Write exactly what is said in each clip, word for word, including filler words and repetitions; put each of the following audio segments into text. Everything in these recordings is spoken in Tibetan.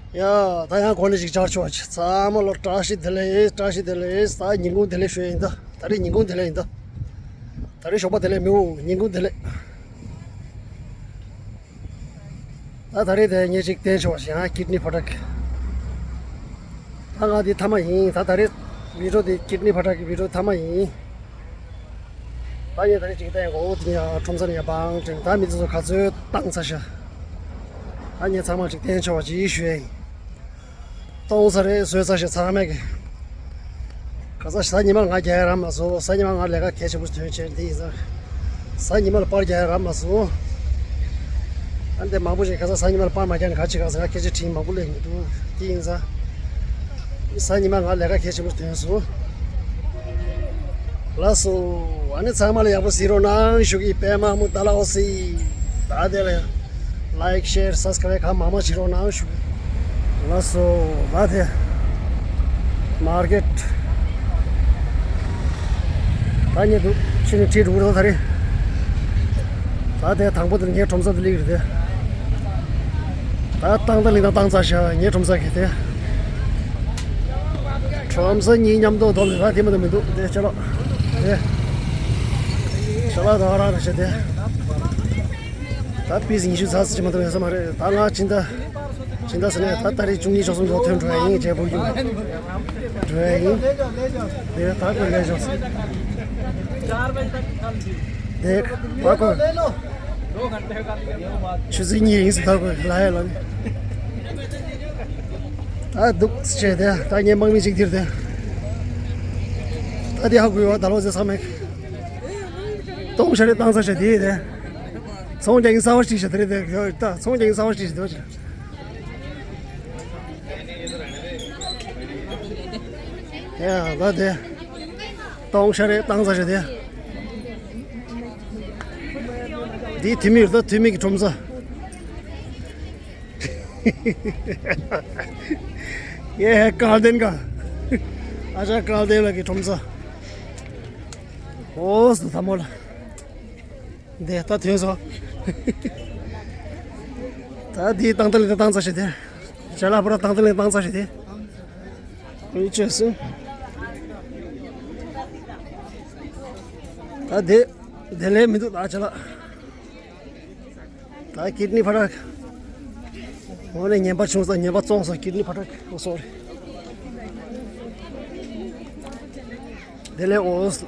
ཡ། ད་ཡང་གོ་ནས་ཞིག་བཅར་ཆོག་ཅིག་ཚང་མ་ལོ་བཀྲ་ཤིས་བདེ་ལེགས། བཀྲ་ཤིས་བདེ་ལེགས། ད་ཉིན་གུང་བདེ་ལེགས་ཞུ་ཡིན་ད། ད་རེས་ཉིན་གུང་བདེ་ལེགས་ཡིན་ད། ད་རེས་ཞོགས་པ་བདེ་ལེགས་མི་འོང་། ཉིན་གུང་བདེ་ལེགས། ད་ད་རེས་དེ་ངས་ཅིག་བསྟན་ཆོག་ཞིག་ཡང་ཀིད་ནི་ཕོ་ཊ་གི། ད་ང་འདི་ཐ་མ་ཡིན། ད་ད་རེས་བི་ཌི་ཡོ་འདི་ཀིད་ནི་ཕོ་ཊ་གི་བི་ཌི་ཡོ་ཐ་མ་ཡིན། ད་ངས་ད་རེས་ཅིག་བསྟན་གོ་དེ་ཡང་ཁྲོམ་ས་ནས་ཡང་བང་དྲན། ད་མི་ཚོ་ག་ཚོད་བཏང་ཚར་ཤག་ད་ངས་ཚང་མ་ཅིག་བསྟན་ཆོག་ཅིག་ཞུ་ཡ་ཡིན། གཏོང་ས་རེད། བཟོས་ཚར་ཤག་ཚང་མས་གི། ག་ས་གཟའ་ཉི་མ་ང་རྒྱག་ཡ་རག་མ་སོང་། གཟའ་ཉི་མ་ང་ལས་ཀ་གལ་ཆེན་པོ་ཐོན་བྱས་འདི་ཡིན་ས། གཟའ་ཉི་མ་ལ་པར་རྒྱག་ཡ་རག་མ་སོང་། ཨ་འདི་མང་པོ་ཞིག་ག་ས་གཟའ་ཉི་མ་ལ་པར་མ་རྒྱག་ནས་ག་ཅི་ག་ས་ང་སྐད་ཆ་དྲིས་མང་པོ་སླེབས་ཀྱི་འདུག་འདི་ཡིན་ས། གཟའ་ཉི་མ་ང་ལས་ཀ་གལ་ཆེན་པོ་ཐོན་སོང་། ལགས་སོ། ཨ་ནི་ཚང་མ་ལ་ཡག་པོ་གཟིགས་རོགས་གནང་ཞུ་གི། པད་མ་མུ་ད་ལ་འོ་སི། ད་དེ་ལ་ཡ། ལའིཀ་ཤེར་སབ་སི་ཀ་རའིབ་གང་མང་མང་བྱེད་རོགས་གནང་ཞུ་གི། ལགས་སོ། ད་དེ། མར་ཀེཊ། ད་ཉེ་དུ་ཕྱི་ནས་ཁྲིད་འགྲོ་གི་རེད་ད་རེས། ད་དེ་དང་པོ་དེ་ངའི་ཁྲོམ་ས་དེ་སླེབས་ཀྱི་རེད་དེ། ད་ཏང་ཏ་ལིང་ཏང་ཏང་ཙ་ཤ་ངའི་ཁྲོམ་ས་གི་དེ། ཁྲོམ་ས་གཉིས་མཉམ་དུ་བསྡོམས་ནས་ད་དེ་མ་དེ་མི་འདུག་དེ་ཅ་ལག་དེ། ཅ་ལག་དང་ཨ་རག་རེ་བྱས་དེ། ད་པིས་ཉི་ཤུ་ཙ་ཙི་ཅིག་མ་གཏོགས་ཡོད་ས་མ་རེད། ད་ང་སྦྱིན་བདག་སྦྱིན་བདག་ཟེར་ནས་ད་ད་རེས་བཅུ་གཉིས་བཅུ་གསུམ་ཙམ་ཐོན་འགྲོ་ཡ་ཡིན། རྒྱལ་པོ་ཡུལ་འགྲོ་ཡ་ཡིན། དེ་ད་ཁོས་ལས་བྱུང་། དེ་ད་ཁོས། ཆུ་ཚོད་གཉིས་ཡིན་ཟེར་ད་ཁོས་ལ་ཡ་ལ་ནི། ད་འདུག་བྱས་དེ་ད་ངའི་དམག་མི་གཅིག་འདིར་དེ། ད་དེ་ཧ་གོ་ཡོད། ད་ལོ་ཟེར་ས་མེད། གཏོང་ཤ་རེ་བཏང་ས་ཤ་དེ་དེ། ཚོང་རྒྱག་གིན་གསར་བ་ཞིག་བྱས་དེ་རེད་དེ། ད་ཚོང་རྒྱག་གིན་གསར་བ་ཞིག་བྱས་དེ་བ་ཞིག་ཡ་ད་དེ། གཏོང་ཤ་རེ་བཏང་ས་ཤ་དེ། འདི་ཐུ་མི་རེད་ད། ཐུ་མི་གི་ཁྲོམ་ས། ཡེ་ཧེ་ཀལ་ལྡན་ག་ཨ་ཅག་ཀལ་ལྡན་ལགས་ཀྱི་ཁྲོམ་ས། ཨོ་སི་ཐ་མོ་ལ། འདི་ད་ཐོན་སོང་། ད་འདི་ཏང་ཏ་ལིང་ཏ་ཏང་ཙ་ཤ་དེ། ཅ་ལག་པོ་ར་ཏང་ཏ་ལིང་ཏ་ཏང་ཙ་ཤ་དེ། འོ་ཅོས་སོང་། ད་དེ་དེ་ལས་མི་འདུག་ད་ཅ་ལག་ད་ཀིད་ནི་ཕོ་ཊ་གི། འོ་ནས་ངན་པ་བྱུང་སོང་། ངན་པ་བཙོངས་སོང་། ཀིད་ནི་ཕོ་ཊ་གི། ཨོ་སོ་རི། དེ་ལས་ཨོ་སི།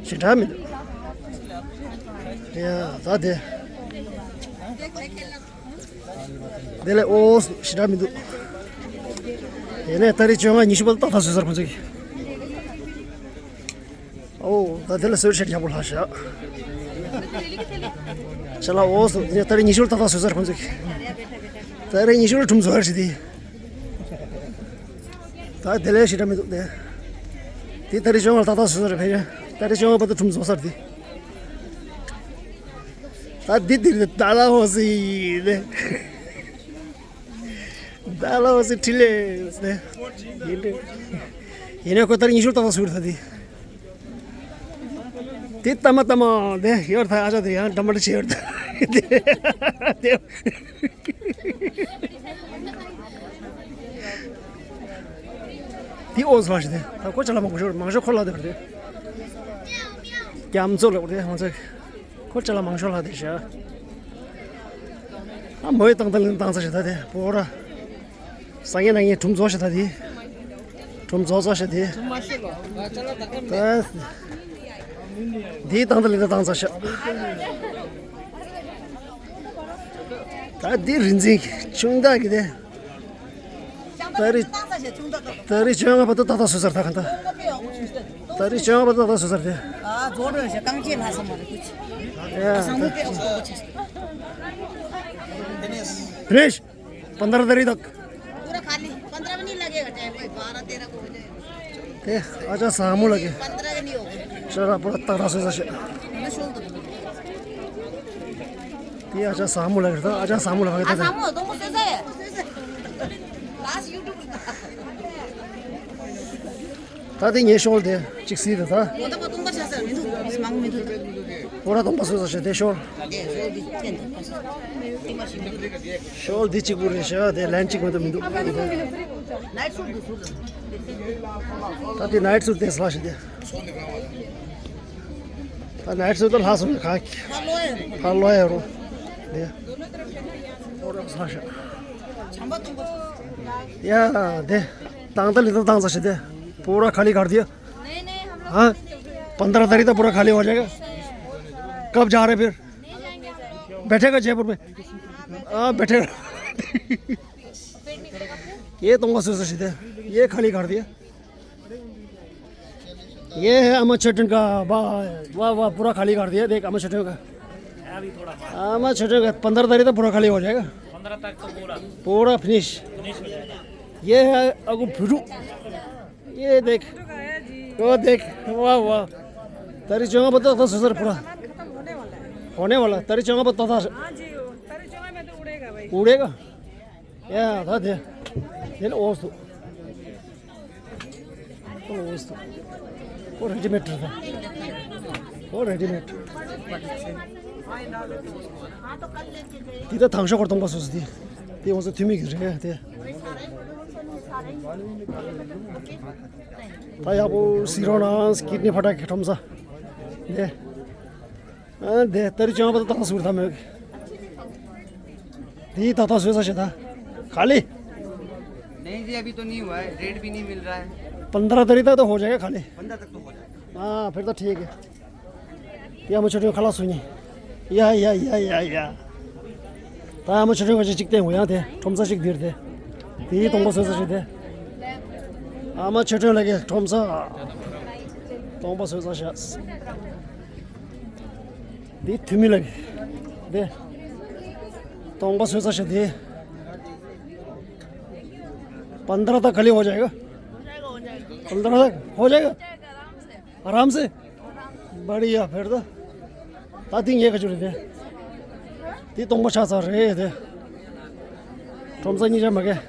ཞེ་དྲག་མི་འདུག་ཡ་ད་དེ། དེ་ལས་ཨོ་སི། ཞེ་དྲག་མི་འདུག་ཡིན་ནའི་ཏ་རིག་བཅོ་ལྔ་ཉི་ཤུ་བར་ཏག་ཏག་བཟོས་ཚར་ཁོང་ཚོ་གིས། ཨོ་ད་དེ་ལ་གསོལ་ཆས་ཡག་པོ་ལྷག་ཤག་ཅ་ལག་ཨོ་སི་ཏ་རིག་ཉི་ཤུ་ལ་ཏག་ཏག་བཟོས་ཚར་ཁོང་ཚོས། ཏ་རིག་ཉི་ཤུ་ལ་ཁྲོམ་བཟོ་ཡར་བྱེད་དེ། ད་དེ་ལས་ཞེ་དྲག་མི་འདུག་དེ། དེ་ཏ་རིག་བཅོ་ལྔ་ལ་ཏག་ཏག་བཟོས་ཚར་རེད། ཕལ་ཆེར་ཏ་རིག་བཅོ་ལྔ་བར་དུ་ཁྲོམ་བཟོ་ཚར་དེ། ད་འདི་འདིར་ད་ལ་ཧོ་སི་ཡིན་ནས། ད་ལ་ཧོ་སི་ཁྲི་ལེ་ཟེར་ནས། ཡིན་ནས། ཡིན་ནས་ཁོ་ད་རིང་ཉི་ཤུ་ཏག་ཏག་བཟོས་ད་དེ། དེ་ལྟ་མ་ལྟ་མ་དེ་ཡོད་ད། ཨ་ཅག་དེ་ཡང་འདྲ་མ་འདྲ་བྱས་ཡོད་ད། དེ་དེ་ཨོ་ཟ་ཞིག་དེ། ད་ཁོ་ཅ་ལག་མང་པོ་ཤོར། མང་ཤོས་ཁོ་ལ་དེ་བར་དེ། རྒྱ་མཚོ་ལ་བར་དེ་ང་ཚོ། ཁོ་ཅ་ལག་མང་ཤོས་ལྷག་དེ་ཤ། ཨ་མོའི་ཏང་ཏ་ལིང་ཏང་ཙ་ཤ་ད་དེ་པོ་ར། ས་ངན་ན་ངན་ཁྲོམ་བཟོ་ཤ་ད་དེ། ཁྲོམ་བཟོ་ཙ་ཤ་དེ། ད། དེའི་ཏང་ཏ་ལིང་ཏ་ཏང་ཙ་ཤ། ད་དེ་རིན་འཛིན་ཆུང་དག་གི་དེ། ད་རེས། ད་རེས་བཅོ་ལྔ་བར་དུ་ཏག་ཏག་བཟོས་ཚར་ད་ག་ད། ད་རེས་བཅོ་ལྔ་བར་དུ་ཏག་ཏག་བཟོས་ཚར་དེ། ཨ་ཛོ་ཌོ་ཤ་རྐང་རྗེས་ལྷག་ས་མ་རེད་ཀུ་ཅི། ཨ་ས་མུ་པེ་ཨོ་ཀོ་ཆེ། ཕི་ནིཤ། पंद्रह तारीख तक। पूरा खाली। पंद्रह भी नहीं लगेगा, चाहे कोई बारह तेरह को हो जाए। དེ་ཨ་ཅག་ཟ་མོ་ལ་གི། पंद्रह भी नहीं होगा। ཤ་ར་པོ་ར་ཏག་ཏག་བཟོས་ཚར་ཤག་དེ་ཨ་ཅག་ཟ་མོ་ལ་གི། ད་ཨ་ཅག་ཟ་མོ་ལ་གི། ད་དེ། ད་དེ་ངའི་ཤོལ་དེ་གཅིག་གཟིགས་དང་ད། ཁོ་ར་སྟོང་པ་བཟོས་ས་ཞིག་དེ་ཤོལ། ཤོལ་འདི་གཅིག་པུ་རེད་ཤག་དེ་ལན་གཅིག་མ་གཏོགས་མི་འདུག་ད་དེ་ནའིཊ་སུཊ་དེ་ལ་ཞིག་དེ། ད་ནའིཊ་སུཊ་ལ་སོང་ནས་ག་ཕར་ལོག་ཡ་རོ། དེ་ལ་ཞིག་ཡ་དེ། ཏང་ཏ་ལི་ཏ་ཏང་ས་ཞིག་དེ། पूरा खाली कर दिया। हाँ, पंद्रह तारीख तक पूरा खाली हो जाएगा। कब जा रहे फिर? बैठेगा जयपुर में? हाँ, बैठेगा। ये तुमको सोच सकते हैं, ये खाली कर दिया। ये है अमर छोटन का। वाह, वाह, वाह, पूरा खाली कर दिया। देख, अमर छोटन का, अमर छोटन का पंद्रह तारीख तक पूरा खाली हो जाएगा। पंद्रह तक तो पूरा, पूरा फिनिश। ये है अगु भुरु। ये देख, वो देख, वाह, वाह। तारी चोंगा बता तो ससुर पूरा होने वाला है। तारी चोंगा बता था। हाँ जी, तारी चोंगा में तो उड़ेगा भाई। उड़ेगा? या, था दे। ये लो, ओस तो। ओस तो। वो रेडीमेड था। वो रेडीमेड। ती तो थांगशो कर तुमको सोच दी। ती वो से थुमी गिर रहे थे। ད་ཡག་པོ་སི་རོ་ན་སྐིད་ནི་ཕ་ཏྲ་ཁེ་ཁྲོམ་ས། དེ། ཨ་དེ་ཏ་རི་ཅང་པ་ད་ཏང་སུར་ཐ་མེད། དེ་ད་ད་སུ་ས་ཤེ་ད། खाली। नहीं जी, अभी तो नहीं हुआ है, रेट भी नहीं मिल रहा है। पंद्रह तारीख तक तो हो जाएगा खाली। पंद्रह तक तो हो जाएगा। हाँ, फिर तो ठीक है। དེ་ཨ་མ་ཆོས་སྒྲོན་ཁ་ལག་བཟོ་ཉེ། ཡ་ཡ་ཡ་ཡ་ཡ། ད་ཨ་མ་ཆོས་སྒྲོན་ཁ་ཅིག་གཅིག་བསྟན་དགོས་ཡང་དེ་ཁྲོམ་ས་ཞིག་འདིར་དེ། དེའི་སྟོང་པ་བཟོས་ས་ཞིག་དེ། ཨ་མ་ཆོས་སྒྲོན་ལགས་ཀྱི་ཁྲོམ་ས། སྟོང་པ་བཟོས་ས་ཞིག་དེ་ཐུ་མི་ལགས་ཀྱི། དེ། སྟོང་པ་བཟོས་ས་ཞིག་དེ། पंद्रह तक खाली हो जाएगा। पंद्रह तक हो जाएगा। आराम से। बढ़िया, फिर तो। ད་དེ་ངས་ག་ཅུ་རེད་དེ། དེ་སྟོང་པ་ཆགས་ཚར་རེད་དེ། ཁྲོམ་ས་གཉིས་ཆ་མ་གས།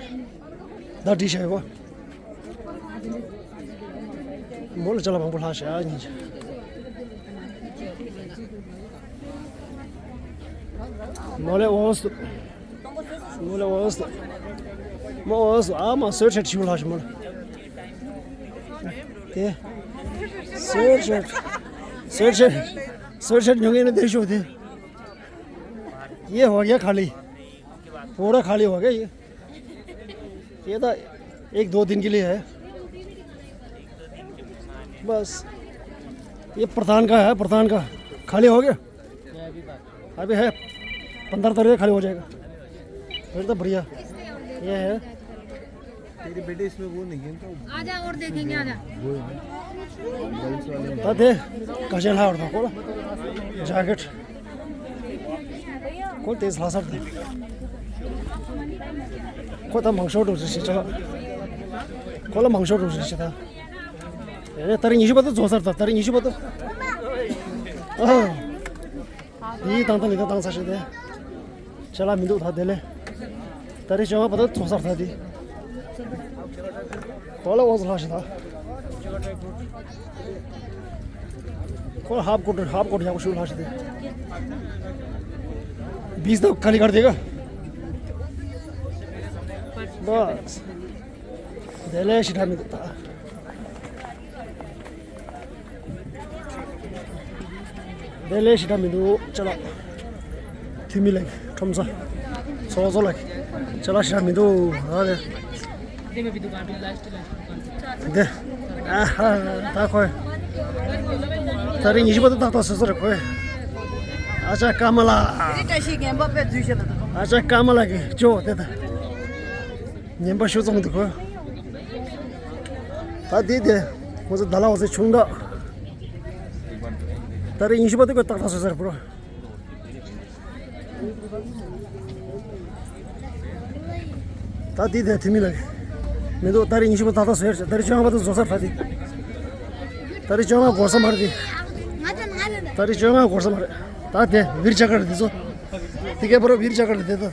ད་འདྲི་བྱས་གོ། མོ་ལ་ཅ་ལག་མང་པོ་ལྷག་བྱས་ཨ་གཉིས་ཆ། མོ་ལས་འོང་སུ། མོ་ལས་འོང་སུ། མོ་འོང་སུ་ཨ་མ་སོས་ཆད་ཞུ་ལྷག་བྱས་མོ་ལ། དེ། སོས་ཆད། སོས་ཆད། སོས་ཆད་ཉོ་མཁན་ནི་བསྡད་ཤོག་དེ། ये हो गया खाली। पूरा खाली हो गया ये। ये तो एक दो दिन के लिए है बस। ये प्रधान का है, प्रधान का। खाली हो गया? अभी है, पंद्रह तारीख खाली हो जाएगा। फिर तो बढ़िया। ये है। तेरे बेटे इसमें वो नहीं है तो आजा और देखेंगे, आजा। वो है। गर्ल्स वाले हैं। ད་དེ་ག་ཞན་ལྷག་ར་ཁོ་ལ་ཇ་ཀེཊ། ཁོ་དེ་ལྷག་སར་དེ། ཁོ་ད་མང་ཤོས་འགྲོ་ཞིག་ཆ་ལ། ཁོ་ལ་མང་ཤོས་འགྲོ་ཞིག་ད། ཡ་ནས་ཏ་རིག་ཉི་ཤུ་བར་དུ་རྫོགས་སར་ད། ཏ་རིག་ཉི་ཤུ་བར་དུ། ཨ། དེའི་ཏང་ཏང་ལི་ཏ་ཏང་ས་ཞིག་དེ། ཆ་ལ་མི་འདུག་ད་དེ་ལས། ཏ་རིག་བཅོ་ལྔ་བར་དུ་རྫོགས་སར་ད་དེ། གོ་ལ་འོང་ས་ལྷག་ཞིག་ད། ཁོ་ཧབ་ཀོ་ཧབ་ཀོ་ཡག་པོ་ཞུ་ལྷག་ཞིག་དེ། བིས་ད་ཁ་ལི་གར་དེ་ག། བས། དེ་ལས་ཞིག་ད་མི་འདུག་ད། དེ་ལས་ཞེ་དྲག་མི་འདུག་ཅ་ལག་འཐུས་མི་ལགས། ཁྲོམ་ས་ཚོགས་གཙོ་ལགས། ཅ་ལག་ཞེ་དྲག་མི་འདུག་ཨ་ནི། འདི། ཨ་ཧ། ད་ཁོས། ཏ་རིག་ཉི་ཤུ་བར་དུ་ཏག་ཏག་བཟོས་ས་རེད་ཁོས། ཨ་ཅག་ཀརྨ་ལགས། རི་བཀྲ་ཤིས་རྒན་པ་དཔེ་འཛུལ་ཤེས་ལ། ཨ་ཅག་ཀརྨ་ལགས་ཀྱིས་ཅོ་དེ་ད། ངན་པ་ཤོད་ཙམ་འདུག་གོ། ད་དེ་དེ་ང་ཚོ་ད་ལ་བ་ཚོ་ཆུང་དྲགས། ཏ་རིག་ཉི་ཤུ་བར་དུ་ཁོས་ཏག་ཏག་བཟོས་ས་རེད་པོ། ད་དེ་དེ་འཐུས་མི་ལགས། མི་འདུག་ཏ་རིག་ཉི་ཤུ་བར་ཏག་ཏག་བཟོས་རེད། ཏ་རིག་བཅོ་ལྔ་བར་དུ་བཟོ་ས་རེད་ད་དེ། ཏ་རིག་བཅོ་ལྔ་འགོར་ས་མ་རེད་དེ། ཏ་རིག་བཅོ་ལྔ་འགོར་ས་མ་རེད། ད་དེ་བིར་ཅ་ཀར་དེ་ཚོ། དེ་གའི་པོ་ར་བིར་ཅ་ཀར་དེ་ད།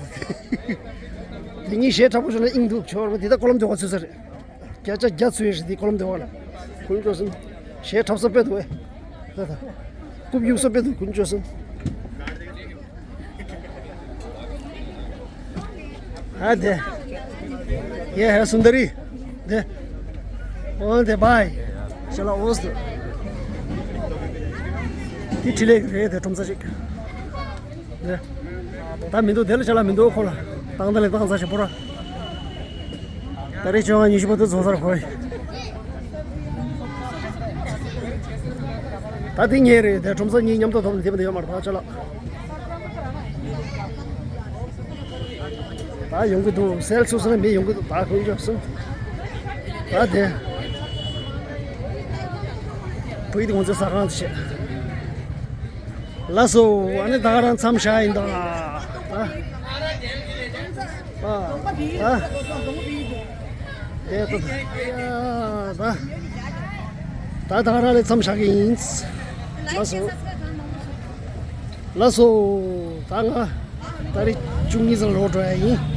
དེ་གཉིས་གཞས་འཁྲབ་པོ་བྱུང་ན་ཨིན་འདུག་ཆོར་བ་དེ་ད་ཀོ་ལམ་དེ་བ་ཚོད་ས་རེད། བརྒྱ་ཆ་བརྒྱ་ཚོད་རེད་དེ་ཀོ་ལམ་དེ་བ་ལ། ཀུན་སྤྱོད་སོང་། གཞས་འཁྲབ་ས་དཔེ་འདུག་ཨེ། ད་ད། རྐུབ་གཡུག་ས་དཔེ་འདུག་ཀུན་སྤྱོད་སོང་། ཨ་དེ། ཡེ་ཧེ་སུན་དར་རི། དེ། འོན་ཏེ་བྷའི། ཤ་ལ་འོས་ཏེ། དེ་ཁྲི་ལེགས་རེད་དེ་ཁྲོམ་ས་ཅིག་དེ། ད་མི་འདུག་དེ་ལ་ཤ་ལ་མི་འདུག་ཁོ་ལ། ཏང་ཏ་ལེ་ཏང་ས་ཞིག་པོ་ར། ད་རེས་བཅོ་ལྔ་ཉི་ཤུ་པ་དུ་རྫོང་སར་གོ་ཡི། ད་དེ་ཉེ་རེད་དེ་ཁྲོམ་ས་གཉིས་མཉམ་དུ་ཐོབ་ནས་དེ་མི་འདུག་ཡོད་མ་རེད་ད་ཤ་ལ། ད་ཡོང་གི་འདུག་སེལ་སུ་སུ་ན་མི་ཡོང་གི་འདུག་ད་ཁོང་ཚོ་སུ། ད་དེ། བུ་ཡི་དེ་ཁོང་ཚོའི་ཟ་ཁང་དེ་བྱེད། ལགས་སོ། ཨ་ནི་ད་ག་རང་མཚམས་བཞག་ཡིན་ད། ད། ད། ད། དེ་ད། ད། ད་ད་ག་རང་ལས་མཚམས་བཞག་གི་ཡིན། ལགས་སོ། ལགས་སོ། ད་ང་ད་རེས་བཅུ་གཉིས་ཙམ་ལོག་འགྲོ་ཡ་ཡིན།